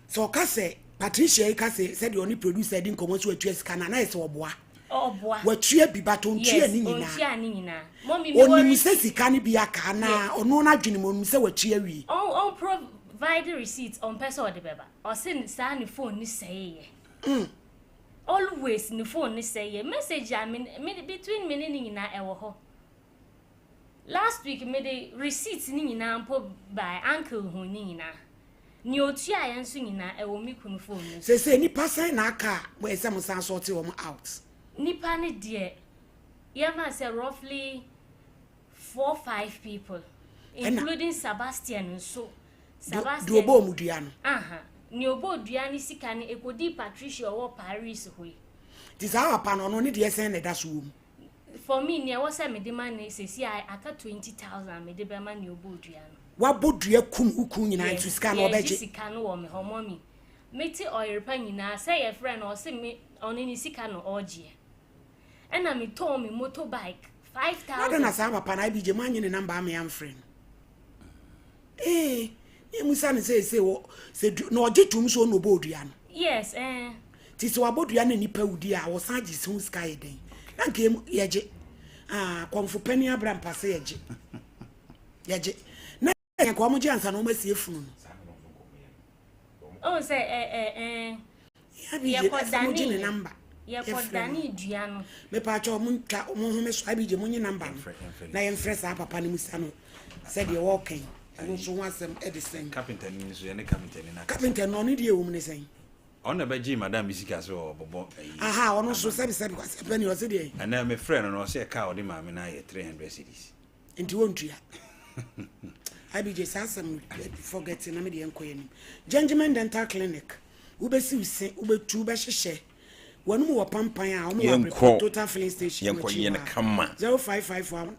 sɛ ɔka sɛ Patricia yi ka sɛ sɛdeɛ ɔne producer di nkɔmmɔ sɛ watua sika no a, na yɛ sɛ ɔboa.
Ɔboa.
Watua bi but ɔntua
Yes,
ne nyinaa.
ɔntua ne nyinaa. Mɔmi mi wɔ
Onim sɛ sika no bi aka anaa ɔno n'adwene mu onim sɛ watua wie.
Ɔn provide receipt, ɔmpɛ sɛ ɔde bɛba. Ɔse saa ne phone ne sɛeɛ. Always ne phone ne sɛeɛ. Message a me between me ne ne nyinaa ɛwɔ hɔ. Last week me de receipt ne nyinaa mpo by uncle hu ne nyinaa. Nea otuaeɛ nso nyinaa ɛwɔ me kunu phone no so.
Seesei nipa sɛn na aka a wɔyɛ sɛ mo san sort wɔn out?
Nipa ne deɛ yɛma sɛ roughly four five people including Sebastian nso.
Sebastian. Deɛ ɔbɔɔ mu dua no.
Aha. Nea ɔbɔɔ dua ne sika no ekodi Patricia ɔwɔ Paris hɔ yi.
Nti saa papa no ɔno ne deɛ sɛn na ɛda so wɔ mu?
For me nea ɛwɔ sɛ mede ma ne sesi a aka 20,000 mede bɛma nea ɔbɔɔ dua no.
Wabɔ dua kum wo kun nyinaa nti sika no ɔbɛgye.
Yɛgye sika no wɔ me hɔ mɔmi. Mete ɔyerepa nyinaa sɛ yɛfrɛ no ɔse me ɔno ne sika no ɔgyeɛ. Ɛna metɔn me motorbike 5,000.
Na na saa papa na IBJ mo anye ne number ame amfrɛ no. Eh, ne musa ne sɛ sɛ wɔ sɛ na ɔgye tum so na ɔbɔ dua no.
Yes, eh.
Ti sɛ wabɔ dua na nipa wudi a wɔsan gye ho sika yɛ den. Na nka yɛgye. Ah, kɔmfo pani abra mpa sɛ yɛgye. Yɛgye. Na nka wɔn gye ansa na wɔn asie funu no.
Oh, sɛ eh eh eh.
Yɛkɔ
Yɛkɔdane dua no.
Mepaakyɛ ɔmo ntwa ɔmo home so IBJ mo nye number no na yɛmfrɛ saa papa no musa no sɛdeɛ wɔɔka yi ɛno nso ho asɛm ɛde sɛn.
Carpenter ni nso yɛne carpenter ni na.
Carpenter no ɔno deɛ ɛwɔ mu ne sɛn.
Ɔno na ɛbɛgye madam bi sika sɛ ɔbɔbɔ ayi.
Aha ɔno nso sɛbi sɛbi kwasi apɛ ni ɔse deɛ.
Ɛnɛ mefrɛ no no ɔsɛ ɛka a ɔde maame no ayɛ 300 cedis.
Nti wontua. IBJ saa asɛm no forget na me deɛ nkɔ anim. Gentleman Dental Clinic wobɛsi wo se wobɛtu wobɛhyehyɛ wɔn mu wɔ pampan a wɔn wɔ Abrepɔ Total Filling Station
wɔ akyi hɔ a
0551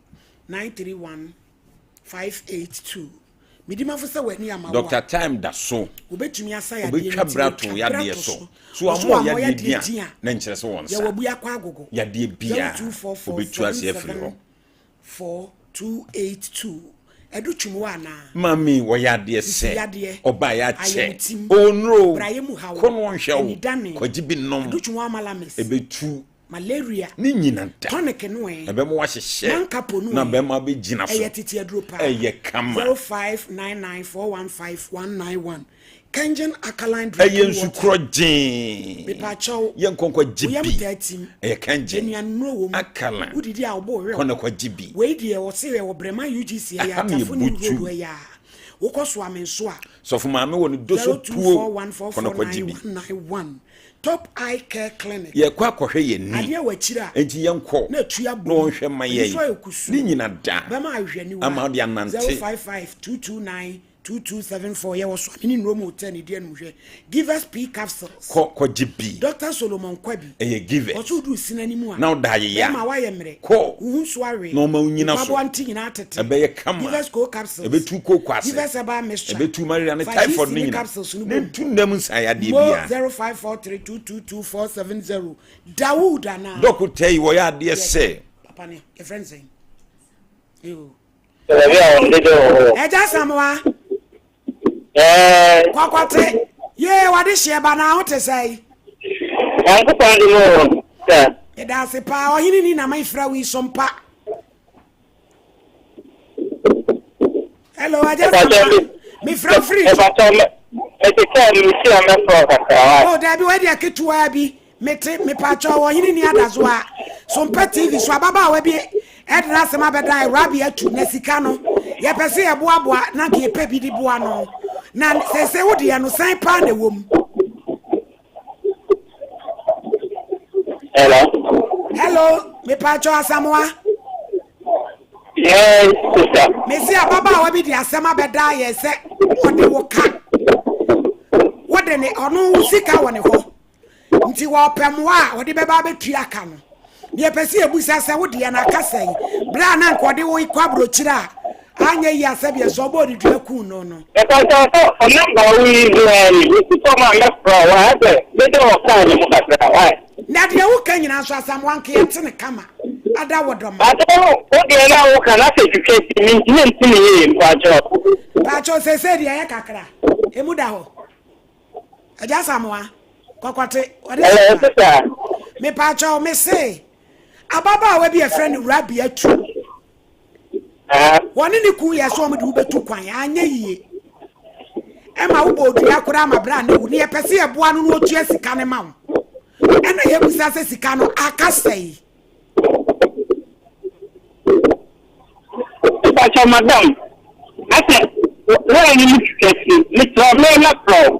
931 582 Midimafo sɛ w'ani ama wo a.
Doctor Time da so.
Wobɛtumi asa yadeɛ no
Obɛtwa
ti
bra to
bɛtwa bra
yadeɛ
to
so.
so.
So
Ɔso
wammɔ
wammɔ
yadeɛ
yadeɛ
din a
din a.
na nkyerɛ sɛ wɔn
Yɛ
nsa.
wabu akɔ agogo.
Yadeɛ biara
0244
obɛtu ase afiri hɔ.
77 4282 Ɛdo twum wo anaa?
Mami wɔyɛ adeɛ
Sisi
sɛ
yadeɛ,
ɔbaa yɛ akyɛ
ayamtim,
ɔnnuro
brayɛ mu haw,
kɔ no ɔnhwɛ wo
anidane,
kɔgye bi nom
ɛdo twum wo amalames,
ɛbɛtu
malaria,
ne nyina da
tonic no ɛ,
ɛbɛma wahyehyɛ
mankapo no
na
ɛ,
bɛrima bɛgyina so
ɛyɛ tete aduro paa.
ɛyɛ kama
0599415191 Kengen alkaline
ɛyɛ
drinking water.
nsukorɔ gyee
Mepaakyɛw,
yɛ nkɔnkɔ gye
wo yam
bi
taa tim,
ɛyɛ Kangen
nnuanennuro wɔ mu,
alkaline
wodidi a wobɔ werɛw.
kɔ na kɔgye bi
Wei deɛ wɔse ɛwɔ Brɛma UGC ɛyɛ
Aha na
Atafo ne
yɛbutu.
Road ɛyɛ a wokɔ Soame nso a
sɔfo maame wɔ ne do so puo kɔ na kɔgye bi
0241449191 Top Eye Care Clinic
yɛkɔ akɔhwɛ yɛn ni
adeɛ wɔ akyire a
enti yɛnkɔ
na atu abom
na ɔnhwɛ ma
ani so
yɛn
ayɛ kusuu
ne nyina da
bɛma ahwehwɛniwa
ama wode anante
055 229 2274 yɛwɔ Soame ne Nnomu Hotel ne di anum Givers P capsules
kɔ kɔgye bi
Dr. Solomon Kwabi
ɛyɛ Givers
ɔso woduru sina no mu a
na woda ayeya
bɛrima woayɛ mmerɛ
kɔ
wo ho nso awe
na ɔma wo nyina so
mpaboa nte nyinaa tete
ɛbɛyɛ kama
Givers Co capsules
ɛbɛtu kooko ase
Givers herbal mixture
ɛbɛtu malaria ne
fa
typhoid
GC
ne
ne
nyina
capsules no
ne
bom
ntu nnam nsayadeɛ
mo
biara
0543222470 Dawood anaa
dɔkota yi wɔyɛ adeɛ sɛ
papa ne yɛfrɛ no sɛn Yo.
Baabi a wɔn dede wɔ hɔ.
Ɛgya Samoa
Ɛɛ.
kɔkɔte yee wɔde hyeɛ ba na ho te sɛn
Nyankopɔn de mu wɔ sɛ.
Meda ase paa ɔhene ni na mefrɛ wo yi so mpa Hello Agya Samoa mefrɛ wo firi
Ɛbàtɔ mete kaa mu si a mɛfrɛ kakra wa.
Oh dabi wei deɛ ketewaa bi mete mepatwɔ ɔhene ni adaso a Sompa TV so ababaawa bi ɛde n'asɛm abɛdan Rabi atu na sika no yɛpɛ sɛ yɛboaboa na nka yɛpɛ bi de boa no na sɛsɛ wo deɛ no sɛn paa na ɛwɔ mu.
Hello.
Hello mepatwɔ Asamoah.
Yes, sister.
Mesi ababaawa bi de asɛm abɛda yɛ sɛ ɔde wo ka wode ne ɔno wo sika wɔ ne hɔ. Nti wɔpɛ mmoa a wɔde bɛba abɛtua ka no. Deɛ ɛpɛ sɛ yɛbusa sɛ wo deɛ no aka sɛn berɛ a na anka ɔde wo kɔ aburokyire a anyɛ yie a sɛdeɛ sɛ ɔbɔɔ ne dua kuu no no.
Mepakyɛw sɛ wo number a wo use no ara ni, mesi fam a mɛfrɛ wo wai asɛ meda wɔ car no mu kakra wai.
Na deɛ woka nyinaa nso Asamoah nka yɛte no kama ada wɔ dɔ ma.
Pakyɛw wo deɛ no a woka no asɛ twitwa nti mentumi nte no yie mpakyɛw.
Pakyɛw seesei deɛ ɛyɛ kakra emu da hɔ. Agya Asamoah kɔkɔte ɔde
sika.
Mepaakyɛw me se ababaawa bi yɛfrɛ no Rabia Tu. Wɔne ne kun yɛ sɛ wɔn de wobɛtu kwan anyɛ yie. Ɛma wobɔ odua koraa ma bra ne wo ne yɛpɛ sɛ yɛboa no na ɔtua sika no ma wo. Ɛna yɛbusa sɛ sika no aka sɛe.
Mepakyɛw madam, asɛ line no mu twitwa si, mesrɛ wo me mɛfrɛ wo,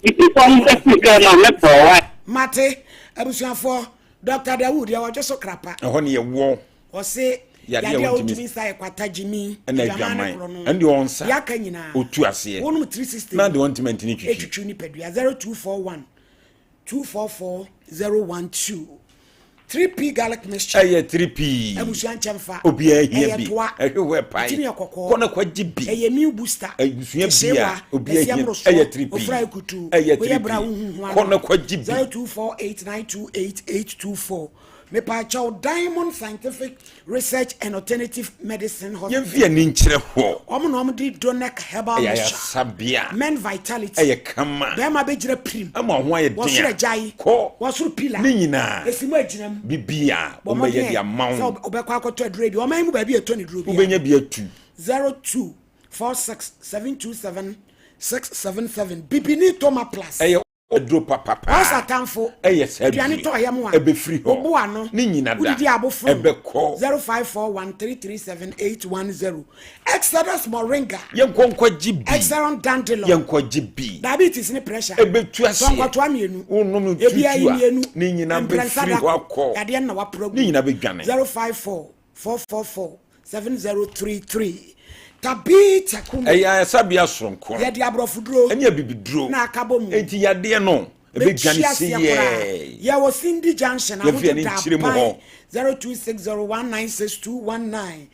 me si fam firi car mu a mɛfrɛ wo wai.
Mate, abusuafoɔ, Doctor Dawood, yɛwɔ dwo so krapa.
Ɛhɔ ne yɛwɔ.
Ɔse,
Yadeɛ a
yadeɛ a
wontumi
wontumi nsa yɛ kwata, gyimi,
ɛna
adwaman ne
adwaman.
korɔ no.
Ɛno deɛ ɔnsa.
Deɛ aka nyinaa.
Ɔtu aseɛ.
Wonom 360
Na
no,
deɛ ɔntumi antini twitwi.
ɛtwitwi nipadua. 0241 244 012. 3P garlic mixture.
Ɛyɛ 3P.
Abusua nkyɛnfa.
Obiara hia
Ɛyɛ
bi.
toa.
Ɛhwɛ hɔ ɛpae.
Tini yɛ kɔkɔɔ.
Kɔ na kɔgye bi.
Ɛyɛ new booster.
Abusua bi a
Kyesewa,
obiara
kɛseɛ
hia.
mmorosoɔ,
Ɛyɛ 3P.
Ofura ekutu.
Ɛyɛ
Woyɛ
3P.
bra wohu ho ano.
Kɔ na kɔgye bi.
0248928824. Mepaakyɛw Diamond Scientific Research and Alternative Medicine Hospital.
Yɛmfi ani nkyerɛ hɔ.
Wɔn na wɔn de Donec Herbal
Ɛyɛ
Mixture.
ayasabea.
Men Vitality.
Ɛyɛ kama.
Bɛrima bɛgyina pirim.
Ama ho ayɛ den a.
Wɔsoro agyae.
Kɔ.
Wɔsoro pila.
Ne nyinaa.
Esi mu agyina mu.
Bibia.
Bɔ
Wɔbɛyɛ
mmɔden
de ama wo.
sɛ wobɛkɔ akɔtɔ aduro bi. Ɔman mu baabi a ɛtɔ ne duro biara.
Wobɛnya bi atu.
0246 727 677 Bibini Toma Plus.
Ɛyɛ aduro papapaa.
Ɔsa atamfo.
Ɛyɛ saa
Aduane
duro.
tɔ yam a.
Ɛbɛfiri hɔ.
Wobo ano.
Ne nyina da.
Wodidi aboforo.
Ɛbɛkɔ.
0541 337 810 Exodus Moringa.
Yɛnkɔ nkɔgye bi.
Exeron Dandelion.
Yɛnkɔgye bi.
Diabetes ne pressure.
Ɛbɛtu aseɛ.
Tɔnkɔtoa mmienu.
Wonom
Ebi ayi
tutu a.
mmienu.
Ne nyina
Mprɛnsa
bɛfiri
da
hɔ
koro.
akɔ.
Yadeɛ no na waporo agu.
Ne nyina bɛdwane.
054 444 7033 Tabitha Kumi.
Ɛyɛ ayasabea soronko.
Yɛde aborɔfoduro.
Ɛne abibiduro.
Na aka bɔ mu.
Enti yadeɛ no ɛbɛdwane
Bɛtwi aseɛ koraa.
seyɛɛ.
Yɛwɔ Cindy Junction,
Yɛmfi
Ahojo
ani nkyerɛ mu
Daban,
hɔ.
0260196219.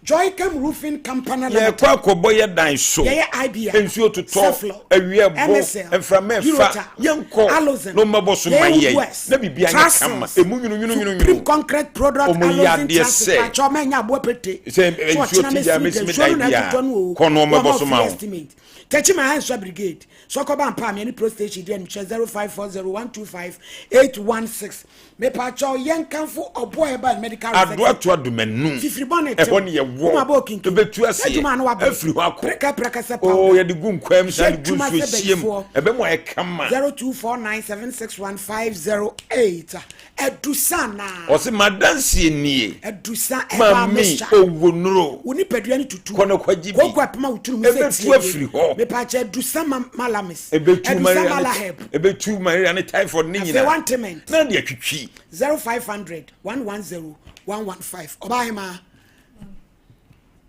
Joycam Roofing Company Limited.
Yɛkɔ akɔbɔ yɛ dan so.
Yɛyɛ IBM,
Nsuo totɔ,
Ceflo,
awia bɔ,
MSL,
mframa ɛfa.
Eurotar,
Yɛnkɔ
Alozen,
na ɔmmɛbɔ so ma
yɛyɛ
yɛn
Woodworks,
na biribi anyɛ kama.
Trussels,
Emu nwununwununwunu.
Supreme Concrete Product,
Wɔn yɛ
Alozen
adeɛ
Trussels,
sɛ
Pakyɛ ɔma ɛnyɛ aboa pete.
sɛ
So
nsuo
ɔkyena
ti gya
mɛsi
mɛsi
me
me
dan, nsuo no
dan
na
bi a
ɛtotɔ no o.
kɔ na ɔmmɛbɔ
Wɔma
so ma
free
wo.
estimate. Techiman Henswa Brigade, Sɔkɔba Mpaame ne Pro Station di animkyerɛ 0540 125 816. Mepakyɛw yɛnkamfo Ɔboa Herbal and Medical Research
Adoa to adomanu.
Fifiri bɔne tew.
Ɛhɔ ne yɛwɔ.
Woma bɔ okinkin.
Ɛbɛtu aseɛ.
N'adwuma ano wabrɛ.
Afiri hɔ akɔ.
Preka prekɛsɛ
Oo,
powder.
yɛde gu nkwaa mu san de gu
Yɛ adwuma
nsuo
sɛ
hyeɛ mu.
bayifoɔ.
Ɛbɛma ayɛ kama.
0249761508 Adusa anaa?
Ɔse m'adanseɛ nie.
Adusa herbal
Mame
mixture.
owuo nuro.
Wo nipadua no tutu.
Kɔ na kɔgye bi.
Kooko apem a wo tiri mu sɛ
Ɛbɛtu
tie nie.
afiri hɔ.
Mepaakyɛ adusa ma malamis.
Ɛbɛtu
Adusa
malaria ne
malaheb.
ɛbɛtu malaria ne typhoid ne
Afei
nyinaa.
one
Na de atwitwi.
0500 110 115 Ɔbaahemaa,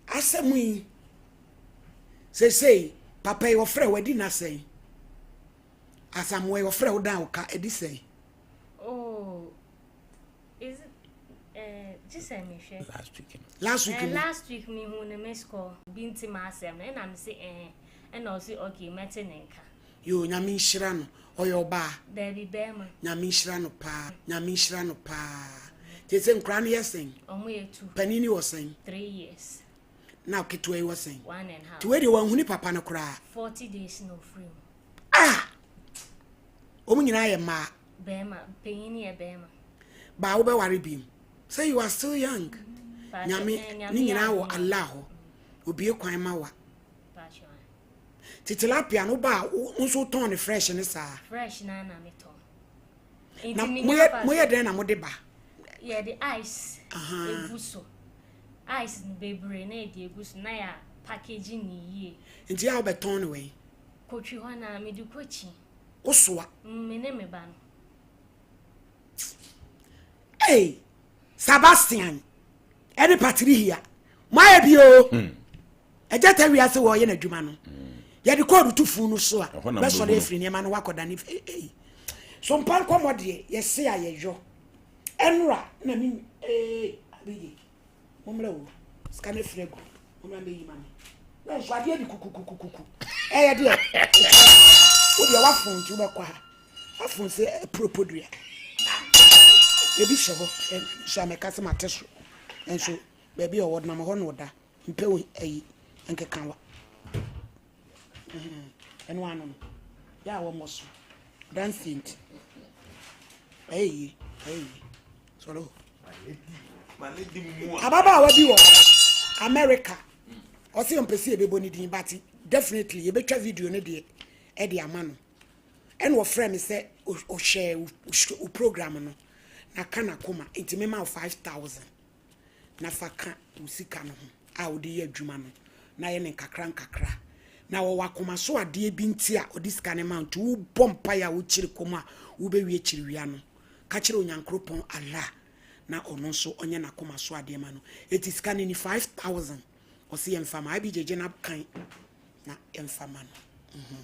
asɛm yi seesei papa yi ɔfrɛ wo adi nna sɛn? Asamoah yi ɔfrɛ wo dan wo ka adi sɛn?
Oh, is it, eh, gye sɛ mehwɛ.
Last week.
Last week
eh,
mu.
Last week mehu ne miss call bi nti m'asɛm no ɛna mese eh, ɛna ɔse okay mɛte ne nka.
Yoo Nyame nhyira no ɔyɛ ɔbaa?
Dabi bɛɛma.
Nyame nhyira no paa Nyame nhyira no paa Sese nkoraa no yɛ sɛn?
Ɔmo yɛ tu.
Panin no wɔ sɛn?
3 years.
Na ketewa yi wɔ sɛn?
1.5.
Nti wei deɛ wanhuni papa no koraa.
40 days na ofiri mu.
Ah! Ɔmo nyinaa yɛ mmaa.
Bɛɛma, panyin no yɛ bɛɛma.
Baa wobɛware biem. Sɛ you are still young. Nyame
eh,
ne nyinaa wɔ Allah hɔ. Obie kwan ma wa. Ti tilapia no ba wo nso tɔn ne fresh ne saa.
Fresh na na me tɔn.
Na moyɛ moyɛ dɛn na mode ba?
Yɛde ice egu so. Ice no bebree na yɛde egu so na yɛ package ne yie.
Nti a wobɛtɔn ne wɛn?
Kotwi hɔ na mede kɔkyi.
Wosoa?
Me ne me ba no.
Hey, Sebastian ɛne Patricia moayɛ bi o. Hmm. Agya ta wiase wɔ ɔyɛ n'adwuma no. Yɛde kɔɔdu to funu no so a, bɛsɔre afiri nneɛma no wakɔda ne ei. So mpa nkɔmmɔ deɛ yɛse a yɛyɔ. Ɛnora na me ee abigye mommra o sika no afiri agu mommra mbɛyi ma me. Na nso adeɛ de kukukukuku ɛyɛ deɛ wo deɛ wafon nti wobɛkɔ ha wafon sɛ apuropodua ebi hyɛ hɔ nso a mɛka sɛ mate so nso baabi a ɔwɔ nam hɔ na ɔda mpɛ wo ayi nkekawa Ɛno ano no, yɛ a wɔmmɔ so. Adanseɛ nti. Ɛyɛ yie, ɛyɛ yie. Sɔre hɔ. Ababaawa bi wɔ America. Ɔse ɔmpɛ sɛ yɛbɛbɔ ne din but definitely yɛbɛtwa video no deɛ ɛde ama no. Ɛna ɔfrɛ me sɛ ɔhwɛ wo program no na ka n'akoma nti mema wo 5000. na fa ka wo sika no ho a wode yɛ adwuma no na yɛ no nkakrankakra. Na ɔwɔ akoma so adeɛ bi nti a ɔde sika no ma wo nti wobɔ mpaeɛ a wokyiri kɔm a wobɛwie kyiriwia no, ka kyerɛ Onyankoropɔn Allah na ɔno nso ɔnyɛ n'akoma so adeɛ ma no. Enti sika no ni 5000 ɔse yɛmfa ma IB gyegye na kan na yɛmfa ma no. Mhm.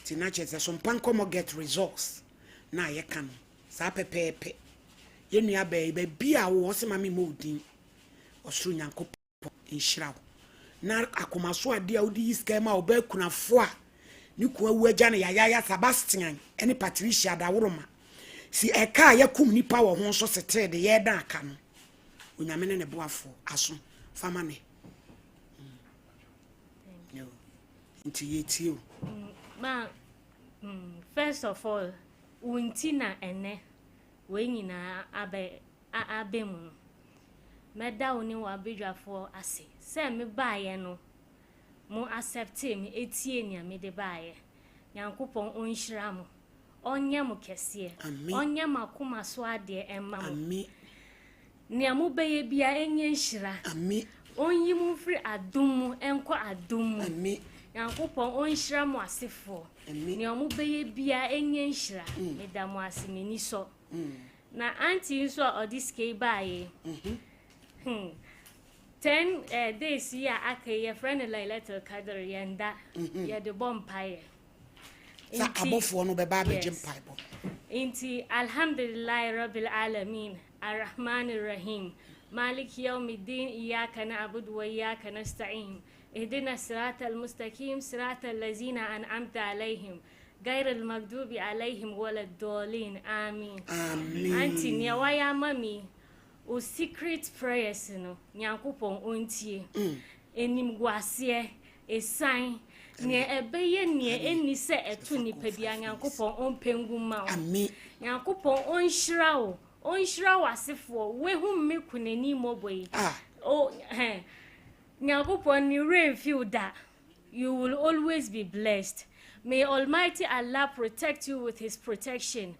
Nti na kyerɛ sɛ so mpa nkɔmmɔ get results na yɛka no. Saa pɛpɛɛpɛ. Yɛn nua baa yi, baabi a wowɔ, ɔse ma me mmɔ wo din. Ɔsoro Nyankopɔn nhyira wo. Na akoma so adeɛ a wode yi sika ma ɔbaa kunafo a ne kun awu agya no yayaya Sebastian ne Patricia Daworoma. Si ɛka a yɛkum nipa wɔ ho nso setee de yɛredan aka no. Onyame ne ne boafoɔ aso fa ma ne. Mm. Nti yɛtie o.
Ma, first of all, Wo nti na ɛnnɛ wei nyinaa abɛ a aba mu no. Mɛda wo ne w'abadwafoɔ ase sɛ mebaeɛ no mo acceptee me tiee nea mede baeɛ. Nyankopɔn ɔnhyira mo, ɔnyɛ mo kɛseɛ, ɔnyɛ mo akoma so adeɛ mma mo. Nea mobɛyɛ biara ɛnyɛ nhyira. Ɔnyi mo mfiri adom mu nkɔ adom mu. Nyankopɔn ɔnhyira mo asefoɔ. Nea wɔbɛyɛ biara ɛnyɛ nhyira. Meda mo ase, m'ani sɔ. Na auntie yi nso a ɔde sika yi baeɛ yi, hmm, 10 eh, days yi a aka yi yɛfrɛ no Lailatul Qadr, yɛnda, yɛde bɔ mpaeɛ.
Sɛ abɔfoɔ no bɛba abɛgye mpaebɔ.
Nti Alhamdulillahi Rabbil Alamin, Ar-Rahman Ar-Rahim, Maliki Yawmiddin, Iyyaka na'budu wa iyyaka nasta'in, Ihdina Sirata Al-Mustaqim, Sirata Allazina An'amta Alayhim, Ghairil Maghdubi Alayhim Waladdallin, Ameen. Auntie, nea wayɛ ama me yi, wo secret prayers no, Nyankopɔn ɔntie. Animguaseɛ, Esiane nea ɛbɛyɛ nea enni sɛ ɛto nnipa biara, Nyankopɔn ɔmpɛ ngu mma wo. Nyankopɔn ɔnhyira wo, ɔnhyira w'asefoɔ. Woahu me kunani mmɔbɔ yi. O, hɛn. Nyankopɔn ne werɛ mfi wo da. You will always be blessed. May Almighty Allah protect you with His protection,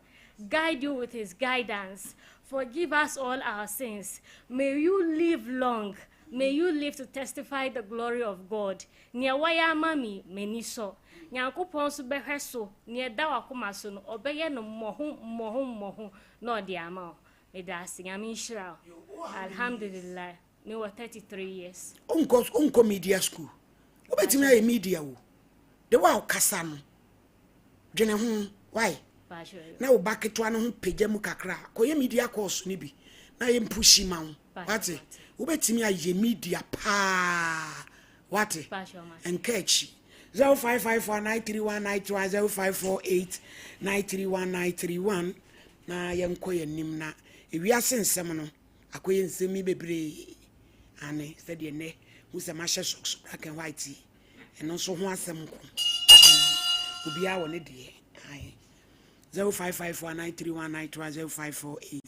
guide you with His guidance, forgive us all our sins. May you live long. May you live to testify the glory of God. Nea wayɛ ama me, m'ani sɔ. Nyankopɔn nso bɛhwɛ so, nea ɛda w'akoma so no, ɔbɛyɛ no mmɔho mmɔho mmɔho na ɔde ama wo. Meda ase, Nyame nhyira wo. Alhamdulillah, mewɔ 33 years.
Wonkɔ wonkɔ media school. Wobɛtumi ayɛ media o. De wo a wokasa no, dwene ho why na wo ba ketewa no ho pagya mu kakra a kɔyɛ media course no bi na yɛ mpushi ma wo wate wobɛtumi ayɛ media paa wate nka akyi 0554931931 0548931931 na yɛnkɔ yɛn anim na ewiase nsɛm no akɔyɛ nsɛm yi bebree ane sɛdeɛ nnɛ hu sɛ mahyɛ socks black and white yi Ɛno nso ho asɛm nko. Obiara wɔ ne deɛ. Aye. 0554 931 0548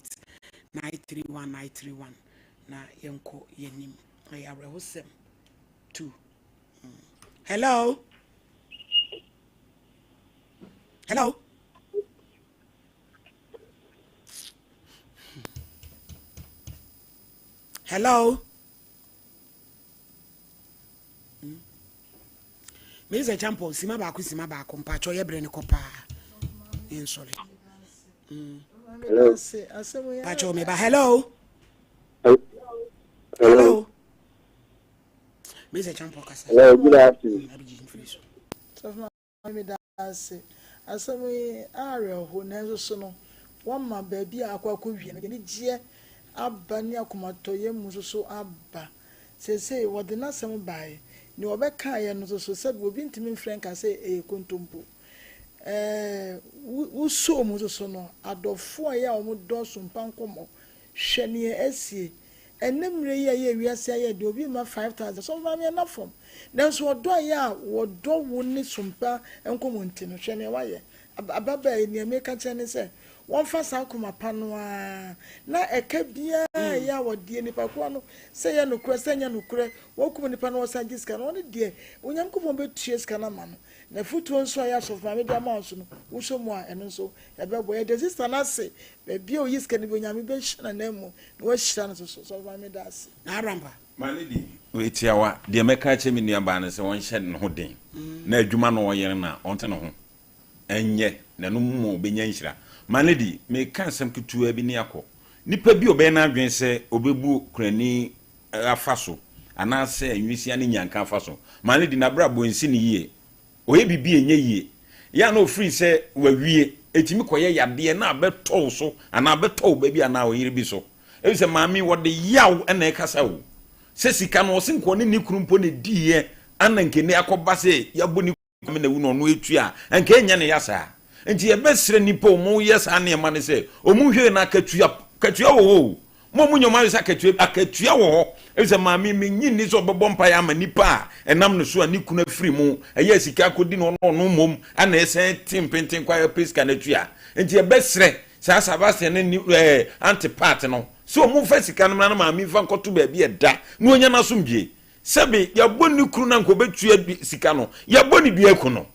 931 931 na yɛnkɔ yɛnim. Ɛyɛ awerɛhosɛm. Tu. Mm. Hello. Hello. Hello. Mesa Champon, sima baako sima baako mpakyɛ yɛ berɛ no kɔ paa nsɔre mpakyɛ meba hello hello Mesa Champon kasa
hello good afternoon
Meda ase.
Asɛm yi awerɛho nanso so no wɔma baabi a akɔ akɔwie no anigyeɛ aba ne akomatɔyam mu nso so aba. Seesei wɔde n'asɛm baeɛ. Nea ɔbɛkaeɛ no nso so sɛbi obi ntumi mfrɛ nka sɛ ɛyɛ kontompo. Ɛɛ wo wosɔɔ mu nso so no adɔfoɔ a ɛyɛ a wɔdɔ sompa nkɔmmɔ hwɛ nea asie. Ɛnnɛ mmerɛ yi a ɛyɛ wiase ayɛ den obi mma 5000 sɛ ɔmfa mmea nna fam. Nanso ɔdɔ a ɛyɛ a wɔdɔ wo ne sompa nkɔmmɔ nti no hwɛ nea wayɛ. Ababaa yi nea meka kyerɛ ne sɛ wɔmfa saa koma pa no ara na ɛka biara a ɛyɛ a wɔdeɛ nipa korɔ no sɛ ɛyɛ nokorɛ sɛ ɛnyɛ nokorɛ wɔkum nipa no wɔsan gye sika no ɔno deɛ Onyankopɔn bɛtua sika no ama no. Na afutuo nso a ɛyɛ asɔfo maame de ama wo nso no wosɔ mu a ɛno nso ɛbɛboa. Yɛda sista no ase baabi a ɔyi sika no bi Onyame bɛhyira n'ananmu na wahyira no nso so. Sɔfo maame da ase.
Na Abraham ba.
Ma ne di. Wei tiawa, deɛ mɛka akyerɛ me nuabaa ne sɛ ɔnhyɛ ne ho den na adwuma no ɔyere no a ɔnte ne ho nyɛ na ɛno mu ma ɔbɛnya nhyira. Ma ne di, meka asɛm ketewaa bi ne akɔ. Nipa bi a ɔbɛyɛ n'adwene sɛ ɔbɛbu kunani afa so anaasɛ nwisia ne nyanka afa so ma ne di, n'abrabɔ nsi no yie. Ɔyɛ biribi a ɛnyɛ yie. Yɛ a na ɔfiri sɛ wawie, ɛtumi kɔyɛ yadeɛ na abɛtɔ wo so anaa abɛtɔ wo ba bi anaa wo yere bi so. Ɛfiri sɛ maame yi wɔde yaw na ɛkasa o. Sɛ sika no ɔse nka ɔne ne kunu mpo na ɛdiiɛ ana nka ɛnɛ akɔba sɛ yɛabɔ ne kunu na awu na ɔno ɛtua a, nka ɛnyɛ ne ya saa. Nti yɛbɛsrɛ nnipa a wɔyɛ saa nneɛma no sɛ wɔnhwɛ na akatua, katua wɔ hɔ o. Mo a monya mo adwene sɛ akatua, akatua wɔ hɔ. Efisɛ maame yi, minnye nni sɛ ɔbɛbɔ mpae ama nipa a ɛnam ne so a ne kunu afiri mu, ɛyɛ sika akodi no, ɔno ɔno mmom na ɛsan te mpenten kɔ apɛ sika no atua. Enti yɛbɛsrɛ saa Sebastian ne ne ɛɛ Auntie Pat no sɛ wɔmfa sika no mmra na maame yi mfa nkɔto baabi a ɛda na onya n'asomdwoe. Sɛbe yɛabɔ ne kunu na anka obetua sika no, yɛabɔ ne dua aku no.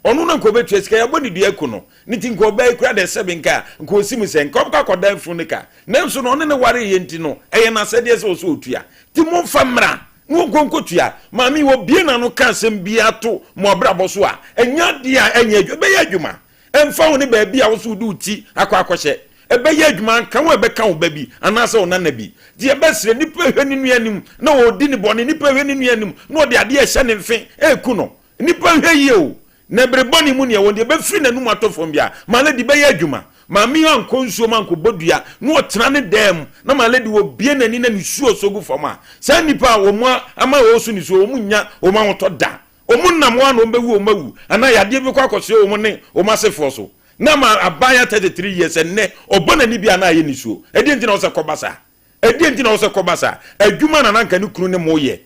Ɔno na nka ɔbɛtua sika, yɛabɔ ne dua aku no. Ne ti nka ɔbaa yi koraa deɛ sɛbe nka nka ɔsi mu sɛ nka ɔbɛkɔ akɔdan funu no ka. Nanso no ɔne no wareeɛ nti no, ɛyɛ n'asɛdeɛ sɛ ɔsɛ ɔtua. Nti momfa mmra na ɔnkɔ nkɔtua. Maame yi, ɔbue n'ano ka asɛm biara to mo abrabɔ so a, ɛnyɛ adeɛ a ɛnyɛ adwuma, ɛbɛyɛ adwuma. Ɛmfa ho ne baabi a wo nso wode wo ti akɔ akɔhyɛ, ɛbɛyɛ adwuma anka wo a ɛbɛka wo ba bi anaasɛ wo nana bi. Nti yɛbɛsrɛ, nipa hwɛ ne nua anim na ɔredi ne bɔne, nipa hwɛ ne nua anim na ɔde adeɛ rehyɛ ne mfe reku no. Nnipa nhwɛ yie o, na bere bɔne mu neɛ wɔn deɛ bɛfiri n'anum atɔ fam biara, ma lady bɛyɛ adwuma. Maame yi ankɔ nsuom ankɔbɔ dua na ɔtena ne dan mu na ma lady wɔbue n'ani na nisuo sɔ gu fam a, saa nnipa a wɔn ama wɔresu nisuo, wɔn nnya wɔn ahotɔ da. Wɔn nam hɔ ara na wɔn bɛwu wɔn awu anaa yadeɛ bi bɛkɔ akɔsoɛ wɔn ne wɔn asefoɔ so. Na ma abaayewa 33 years ɛnnɛ ɔbɔ n'ani bi a na ayɛ nisuo. Ɛdeɛn nti na ɛwɔ sɛ ɛkɔba saa? Ɛdeɛn nti na ɛwɔ sɛ ɛkɔba saa? Adwuma na na anka ne kunu ne mo yɛ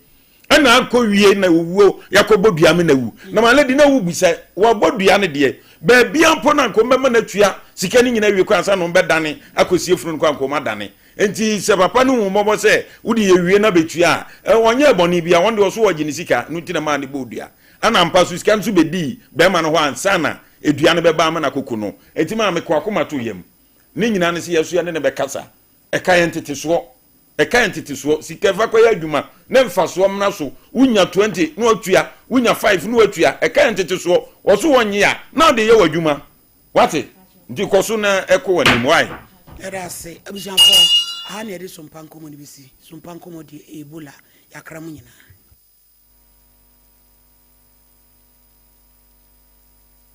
ɛna ankɔ wie na owuo yɛakɔbɔ dua me na wu. Na ma lady na wo bisa wabɔ dua no deɛ baabia mpo na anka ɔmbɛma no atua sika no nyina awie kɔ ansa na ɔmbɛdane akɔsie funu no kɔ anka ɔmadane. Nti sɛ papa no hu mmɔbɔ sɛ wode yɛwie na bɛtua a ɔnyɛɛ bɔne bia ɔno deɛ ɔso ɔgye ne sika no nti na maa no bɔɔ dua. Ɛna ampa so sika no nso bɛdii bɛrima no hɔ ansa na dua no bɛba ama no akɔku no. Nti maa mekɔ akoma to yam. Ne nyinaa ne sɛ yɛso yɛne no bɛkasa. Ɛka yɛ ntetesoɔ. Ɛka yɛ ntetesoɔ. Sika fa kɔyɛ adwuma na mfasoɔ mmra so. Wonya 20 na watua, wonya 5 na watua. Ɛka yɛ ntetesoɔ. Wɔso wɔnnye a, na wode yɛ w'adwuma. Wate? Nti kɔ so na ɛkɔ w'anim. Why?
Yɛda ase abusuafoɔ, aha na yɛde Sompa nkɔmmɔ no bɛsi. Sompa nkɔmmɔ deɛ Ebola, yɛakra mo nyinaa.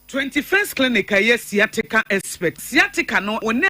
21st Clinic a ɛyɛ sciatica expert. Sciatica no, wo ne.